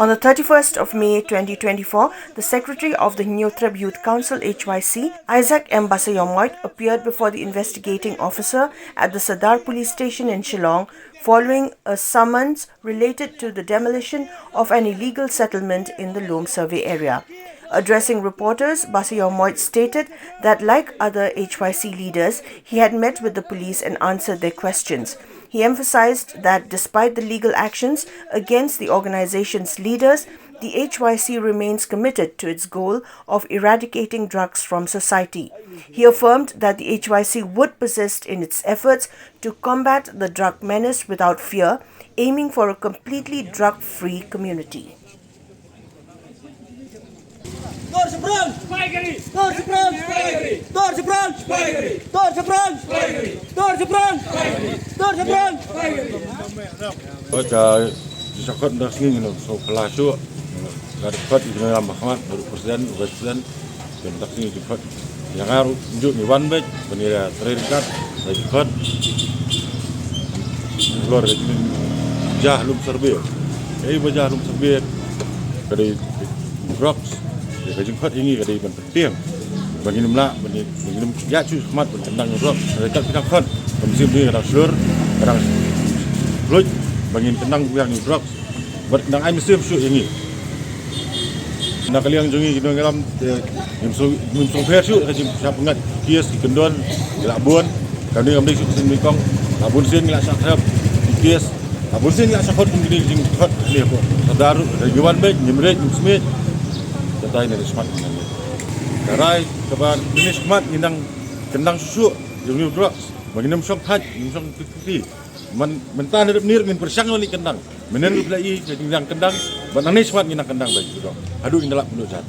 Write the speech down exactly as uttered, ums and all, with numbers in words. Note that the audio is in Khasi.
On the thirty-first of May twenty twenty-four, the secretary of the Hynñiewtrep Youth Council, H Y C, Isaac M Basaiawmoit, appeared before the investigating officer at the Sadar Police Station in Shillong following a summons related to the demolition of an illegal settlement in the Lum Survey area. Addressing reporters, Basaiawmoit stated that, like other H Y C leaders, he had met with the police and answered their questions. He emphasized that despite the legal actions against the organization's leaders, the H Y C remains committed to its goal of eradicating drugs from society. He affirmed that the H Y C would persist in its efforts to combat the drug menace without fear, aiming for a completely drug-free community. Tor seberang! Tor seberang! Tor seberang! Tor seberang! Tor seberang! Tor seberang! Ka jingshah khot mynta ka sngi ngin sa phylla shuh. Ka dei khot ïa ki nongïalam ba khmat, baroh president, vice president. Mynta ka sngi jingkhot ïa nga ruh kumjuh ngi wan beit ban ïa trei ryngkat. Ka jingkhot halor ka jingjia Lum Survey. Kaei ba jia Lum Survey ka dei drugs. Ka jingkhot ïa ngi ka dei ban tieng ba ngin ym lah, ba ngin, ba ngin ym ïaid shuh shakhmat ban kyndang ïa u drugs. Ka dei kat ki dang khot, ka mynsiem jong ngi ka dang shlur, ka dang khluit ba ngin kyndang biang ïa u drugs bad ka dang ai mynsiem shuh ïa ngi. Na ka liang jong ngi ki nongïalam, eh, ngim shu, ngim shu pher shuh ka jingshah pyngngad case, ki kyndon ki la bun. Kam dei, kam dei shuh ka sien nyngkong, la bun sien ngi la shah thep ki case, la bun sien ngi la shah khot kum kine ki jingkhot kine hapoh Sadar ruh. Ngi wan beit, ngim rit, ngim smiej. Tang ïa kane shakhmat ngi wan beit. Ka rai kaba kine shakhmat ngin nang kyndang shuh shuh ïa une u drugs. Ba ngin ym shong thait, ngin ym shong kti kti. Man, mynta ne ruh mynne ruh ngin pyrshang ban ïa kyndang. Mynhynnin ruh phi la ïohi ka jingkyndang, bad nangne shakhmat ngin nang kyndang beit ïa u drugs haduh ngin da lap kynduh jait.